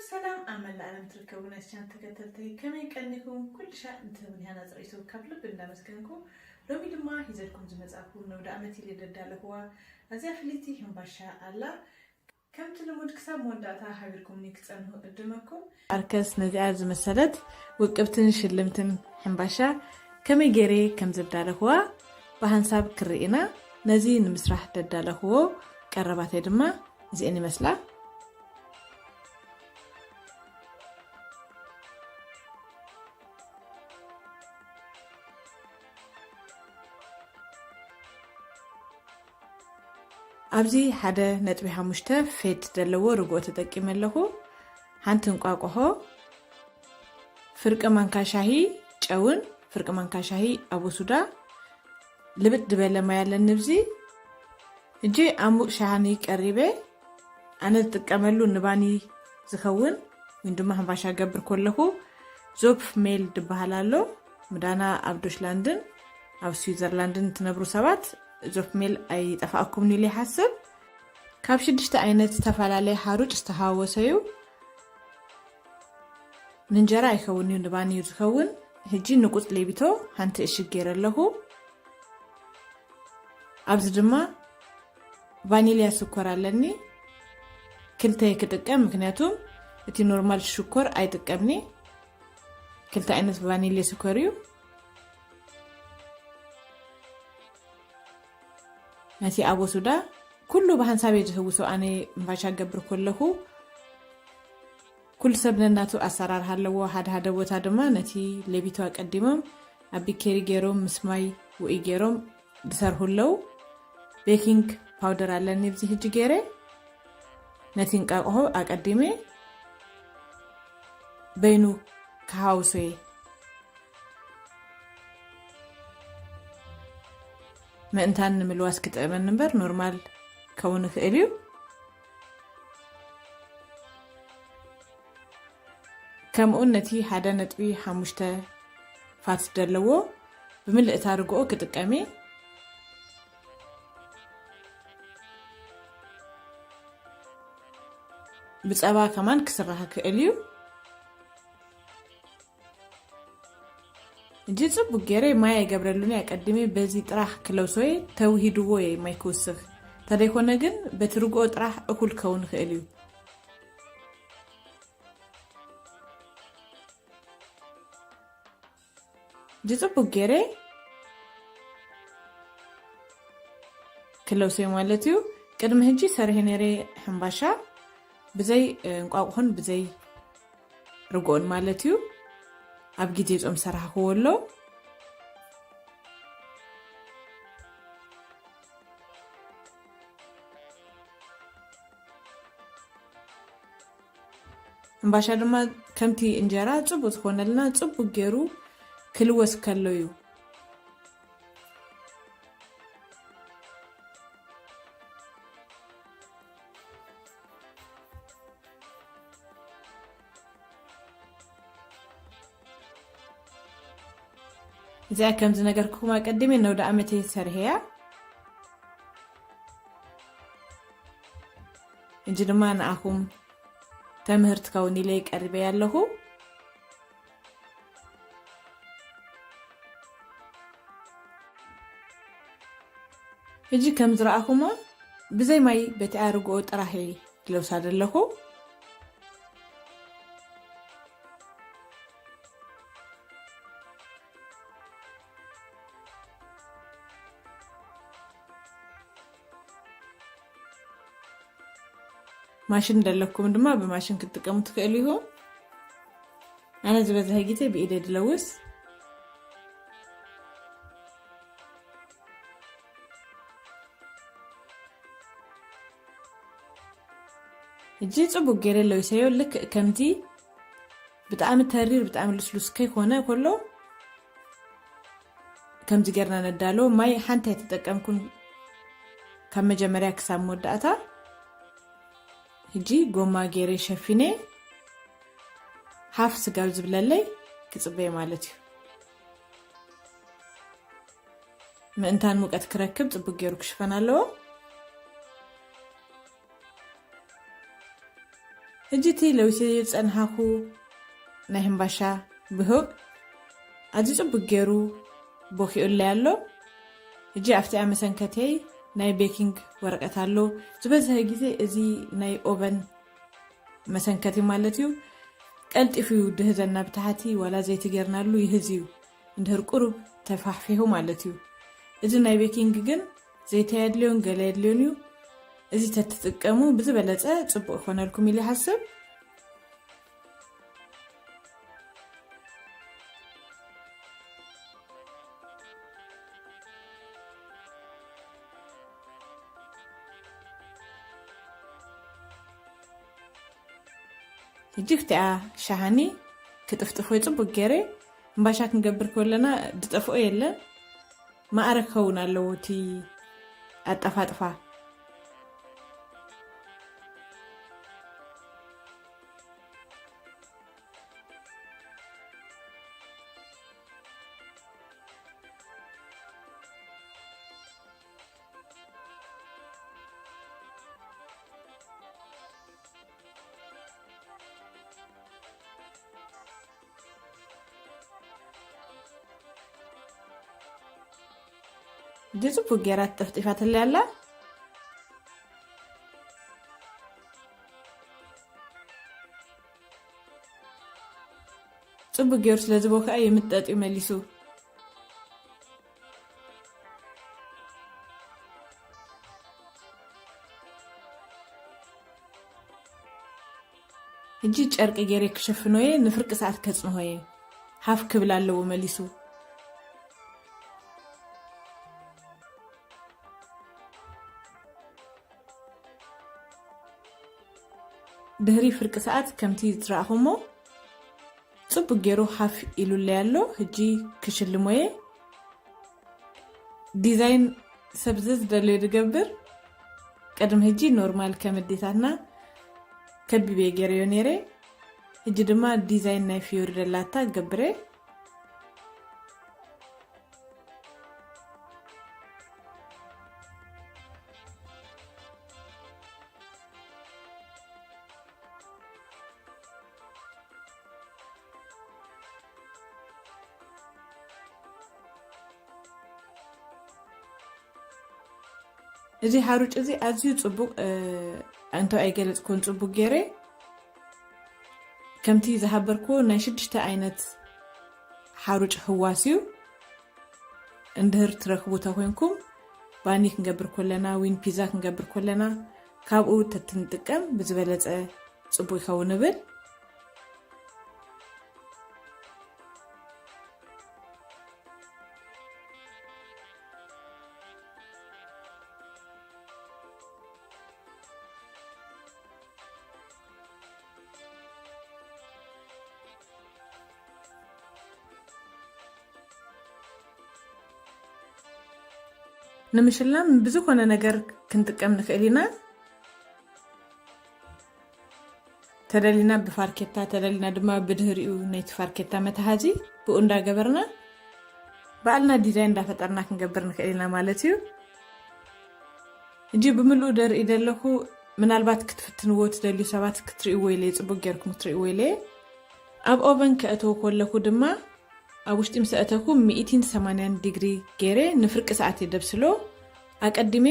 ሰላም ኣብ መላእ ዓለም ትርከቡ ናይ ቻናል ተከተልተይ፣ ከመይ ቀኒኹም? ኩሉ ሻዕ ንትህቡኒ ሃናፂ ርእይቶ ካብ ልቢ እንዳመስገንኩ፣ ሎሚ ድማ ሂዘልኩም ዝመፃእኩ ነውደ ዓመት ኢለ ደዳለኽዋ ኣዝያ ፍልይቲ ህምባሻ ኣላ። ከምቲ ልሙድ ክሳብ መወዳእታ ሓቢርኩምኒ ክፀንሑ እድመኩም። ኣርከስ ነዚኣ ዝመሰለት ውቅብትን ሽልምትን ሕምባሻ ከመይ ገይረ ከም ዘዳለኽዋ ብሃንሳብ ክርኢና፣ ነዚ ንምስራሕ ደዳለኽዎ ቀረባተይ ድማ እዚአን ይመስላ። ኣብዚ ሓደ ነጥቢ ሓሙሽተ ፌት ዘለዎ ርግኦ ተጠቂመ ኣለኹ። ሓንቲ እንቋቆሖ፣ ፍርቂ ማንካ ሻሂ ጨውን ፍርቂ ማንካ ሻሂ ኣቦሱዳ፣ ልብጥ ዝበለ ማይ ኣለኒ። ኣብዚ እጂ ኣብ ሙቅ ሻሃኒ ቀሪበ። ኣነ ዝጥቀመሉ ንባኒ ዝኸውን ወይ ድማ ሕንባሻ ገብር ከለኹ ዞፕ ሜል ዝበሃል ኣሎ። ምዳና ኣብ ዶሽላንድን ኣብ ስዊዘርላንድን ትነብሩ ሰባት ዞፕ ሜል ኣይጠፋኣኩም ኢሉ ይሓስብ። ካብ ሽዱሽተ ዓይነት ዝተፈላለየ ሓሩጭ ዝተሃወሰ እዩ። ንእንጀራ ኣይኸውን እዩ፣ ንባኒ እዩ ዝኸውን። ሕጂ ንቁፅ ሌቢቶ ሓንቲ እሽግ ገይረ ኣለኹ። ኣብዚ ድማ ቫኒልያ ስኮር ኣለኒ። ክልተ ክጥቀም፣ ምክንያቱም እቲ ኖርማል ሽኮር ኣይጥቀምኒ። ክልተ ዓይነት ቫኒልያ ስኮር እዩ። ነቲ ኣቦሱዳ ኩሉ ብሓንሳብ እየ ዝህውሶ። ኣነ ምባሻ ገብር ከለኹ ኩሉ ሰብ ነናቱ ኣሰራርሃ ኣለዎ። ሓደ ሓደ ቦታ ድማ ነቲ ሌቢቶ ኣቀዲሞም ኣብ ቢኬሪ ገይሮም ምስ ማይ ውኢ ገይሮም ዝሰርሁ ኣለዉ። ቤኪንግ ፓውደር ኣለኒ ኣብዚ ሕጂ ገይረ ነቲ እንቃቅሖ ኣቀዲመ በይኑ ክሃውሶ እየ። ምእንታን ንምልዋስ ክጥዕመኒ እምበር ኖርማል ከውን ይኽእል እዩ። ከምኡን ነቲ ሓደ ነጥቢ ሓሙሽተ ፋት ዘለዎ ብምልእታ ርግኦ ክጥቀም እየ። ብጸባ ከማን ክስራሕ ክእል እዩ። እጂ ጽቡቅ ገይረ ማይ ኣይገብረሉን እየ። ኣቀዲመ በዚ ጥራሕ ክለውሶ እየ። ተውሂድዎ እየ ማይ ክውስኽ። ተደይኮነ ግን በቲ ርግኦ ጥራሕ እኩል ክኸውን ይኽእል እዩ። እጂ ጽቡቅ ገይረ ክለውሶ እየ ማለት እዩ። ቅድሚ ሕጂ ሰርሔ ነይረ ሕምባሻ ብዘይ እንቋቁሖን ብዘይ ርግኦን ማለት እዩ። ኣብ ግዜ ጾም ሰራሕክዎ ኣሎ። እምባሻ ድማ ከምቲ እንጀራ ጽቡቅ ዝኾነልና ጽቡቅ ገይሩ ክልወስ ከሎ እዩ። እዚኣ ከም ዝነገርኩኹም ኣቀዲመ ነውደ ዓመተይ ሰርሔያ። እጂ ድማ ንኣኹም ተምህርቲ ከውን ኢለ ቀሪበያ ኣለኹ። ሕጂ ከም ዝረኣኹሞ ብዘይ ማይ በቲኣ ርግኦ ጥራሕ እየ ዝለብሳ ዘለኹ። ማሽን ደለኩም ድማ ብማሽን ክትጥቀሙ ትኽእሉ ኢኹም። ኣነ ዝበዝሐ ግዜ ብኢደ ድለውስ። እጂ ጽቡቅ ገይረ ለዊሰዮ። ልክእ ከምዚ ብጣዕሚ ተሪር ብጣዕሚ ልስሉስ ከይኮነ ከሎ ከምዚ ጌርና ነዳሎ። ማይ ሓንቲ ኣይተጠቀምኩን ካብ መጀመርያ ክሳብ መወዳእታ። ሕጂ ጎማ ጌረ ሸፊነ ሓፍ ስጋብ ዝብለለይ ክጽበየ ማለት እዩ። ምእንታን ሙቀት ክረክብ ጽቡቅ ጌሩ ክሽፈን ኣለዎ። ሕጂ እቲ ለዊሰዮ ዝጸንሓኹ ናይ ህምባሻ ብህቕ ኣዝዩ ጽቡቕ ገይሩ ቦኪኡለይ ኣሎ። ሕጂ ኣብቲኣ መሰንከተይ ናይ ቤኪንግ ወረቀት ኣሎ። ዝበዝሐ ግዜ እዚ ናይ ኦቨን መሰንከቲ ማለት እዩ፣ ቀልጢፉ እዩ ድህዘና ብታሕቲ፣ ዋላ ዘይቲ ጌርናሉ ይህዝ እዩ፣ እንድህር ቁሩብ ተፋሕፊሑ ማለት እዩ። እዚ ናይ ቤኪንግ ግን ዘይቲ ኣየድልዮን ገለ ኣየድልዮን እዩ። እዚ ተትጥቀሙ ብዝበለጸ ጽቡቕ ይኾነልኩም ኢለ ይሓስብ። ሕጂ ክቲኣ ሻሃኒ ክጥፍጥፎ ጽቡቅ ገይረ። እምባሻ ክንገብር ከለና ድጠፍኦ የለን፣ ማዕረ ክኸውን ኣለዎ እቲ ኣጠፋጥፋ። ድጽቡቅ ገይራ ተጠፍጢፋትለይ ኣላ። ጽቡቅ ገይሩ ስለ ዝበክኣ ይምጠጥ እዩ መሊሱ። ሕጂ ጨርቂ ገይረ ክሸፍኖ እየ፣ ንፍርቂ ሰዓት ከጽንሆ እየ። ሃፍ ክብል ኣለዎ መሊሱ። ድህሪ ፍርቂ ሰዓት ከምቲ ዝረኣኹሞ ጽቡቅ ገይሩ ሃፍ ኢሉለይ ኣሎ። ሕጂ ክሽልሞ እየ። ዲዛይን ሰብ ዝደልዮ ዝገብር። ቅድሚ ሕጂ ኖርማል ከም ኣዴታትና ከቢበ ገይረዮ ነይረ። ሕጂ ድማ ዲዛይን ናይ ፍዮሪ ደላታ ገብረ። እዚ ሓሩጭ እዚ ኣዝዩ ጽቡቕ፣ እ፣ እንተ ኣይገለጽኩን ጽቡቕ ገይረ። ከምቲ ዝሃበርክዎ ናይ ሽዱሽተ ዓይነት ሓሩጭ ህዋስ እዩ። እንድህር ትረኽቡ ተኮይንኩም፣ ባኒ ክንገብር ከለና፣ ዊን ፒዛ ክንገብር ከለና፣ ካብኡ ተትንጥቀም ብዝበለጸ ጽቡቕ ይኸውን እብል። ንምሽላም ብዝኾነ ነገር ክንጥቀም ንኽእል ኢና። ተደሊና ብፋርኬታ፣ ተደሊና ድማ ብድህሪኡ ናይቲ ፋርኬታ መትሓዚ ብኡ እንዳገበርና ባዕልና ዲዛይን እንዳፈጠርና ክንገብር ንኽእል ኢና ማለት እዩ። ሕጂ ብምልኡ ደርኢ ዘለኹ፣ ምናልባት ክትፍትንዎ ትደልዩ ሰባት ክትርእይዎ ኢለ፣ ጽቡቅ ጌርኩም ክትርእይዎ ኢለ። ኣብ ኦቨን ከእተው ከለኹ ድማ ኣብ ውሽጢ ምስ ኣእተኹ ሚእትን ሰማንያን ዲግሪ ገይረ ንፍርቂ ሰዓት እየ ደብስሎ። ኣቀዲመ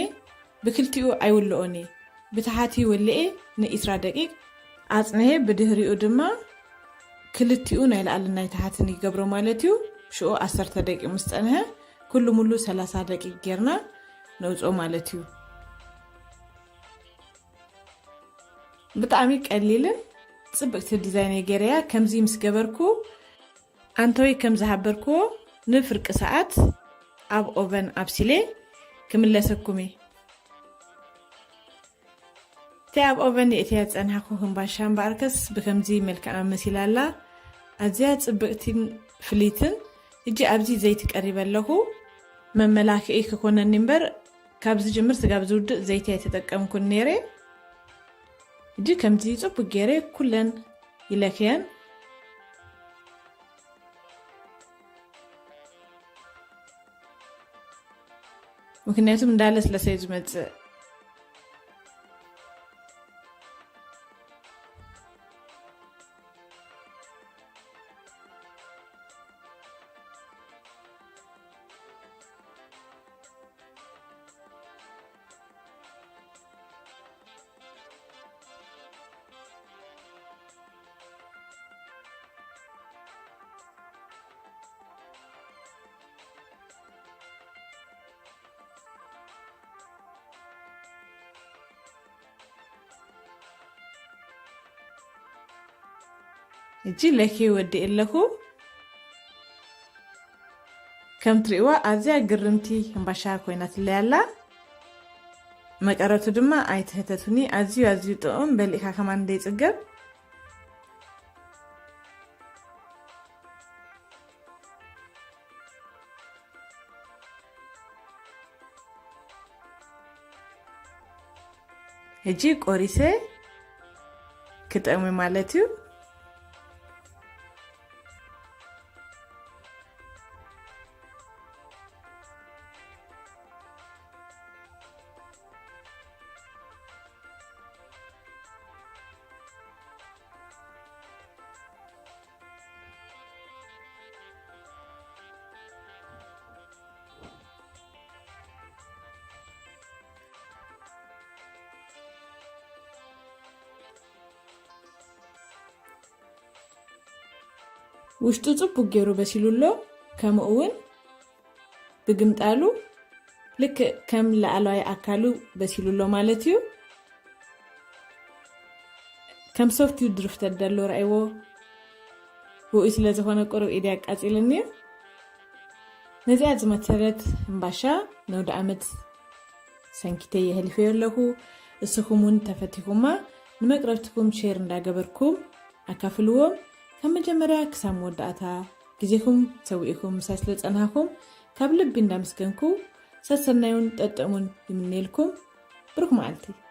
ብክልቲኡ ኣይውልኦን እየ። ብታሕቲ ወልኤ ንዒስራ ደቂቅ ኣጽንሔ፣ ብድህሪኡ ድማ ክልቲኡ ናይ ላዕልን ናይ ታሕትን ይገብሮ ማለት እዩ። ሽዑ ዓሰርተ ደቂቅ ምስ ጸንሐ፣ ኩሉ ሙሉ ሰላሳ ደቂቅ ጌርና ነውጽኦ ማለት እዩ። ብጣዕሚ ቀሊልን ጽብቅቲ ዲዛይን እየ ገይረያ። ከምዚ ምስ ገበርኩ፣ ኣንቶይ ከም ዝሃበርክዎ ንፍርቂ ሰዓት ኣብ ኦቨን ኣብሲለ ክምለሰኩም እየ። እቲ ኣብ ኦቨን የእትያ ዝጸንሓኹ ህምባሻ እምበኣርከስ ብከምዚ መልክዓ መሲላ ኣላ። ኣዝያ ጽብቅትን ፍልይትን። ሕጂ ኣብዚ ዘይቲ ቀሪበ ኣለኹ። መመላክዒ ክኾነኒ እምበር፣ ካብ ዝጅምር ስጋብ ዝውድእ ዘይቲ ኣይተጠቀምኩን ነይረ። ሕጂ ከምዚ ጽቡቅ ገይረ ኩለን ይለክየን። ምክንያቱም እንዳለስለሰ እዩ ዝመጽእ። እጂ ለኪ ወዲ ኣለኹ። ከም ትሪእዋ ኣዝያ ግርምቲ ሕምባሻ ኮይና ትለይ ኣላ። መቀረቱ ድማ ኣይትሕተቱኒ፣ ኣዝዩ ኣዝዩ ጥዑም፣ በሊዕካ ከማን ዘይጽገብ። ሕጂ ቆሪሰ ክጠሚ ማለት እዩ። ውሽጡ ጽቡቅ ገይሩ በሲሉ ኣሎ። ከምኡ እውን ብግምጣሉ ልክዕ ከም ላዕለዋይ ኣካሉ በሲሉ ኣሎ ማለት እዩ። ከም ሶፍት እዩ ድርፍተት ደሎ፣ ረኣይዎ። ውዑይ ስለ ዝኾነ ቁሩብ ኢደ ኣቃጺልኒ እዩ። ነዚኣ ዝመሰለት ሕምባሻ ነውደ ዓመት ሰንኪተይ የሕሊፈዮ ኣለኹ። እስኹም እውን ተፈቲኹማ ንመቅረብትኩም ሼር እንዳገበርኩም ኣካፍልዎም። ካብ መጀመርያ ክሳብ መወዳእታ ግዜኹም ሰዊእኩም ምሳይ ስለ ዝጸናሕኩም ካብ ልቢ እንዳመስገንኩ ሰሰናዩን ጠጥዕሙን ይምነየልኩም። ብሩኽ መዓልቲ።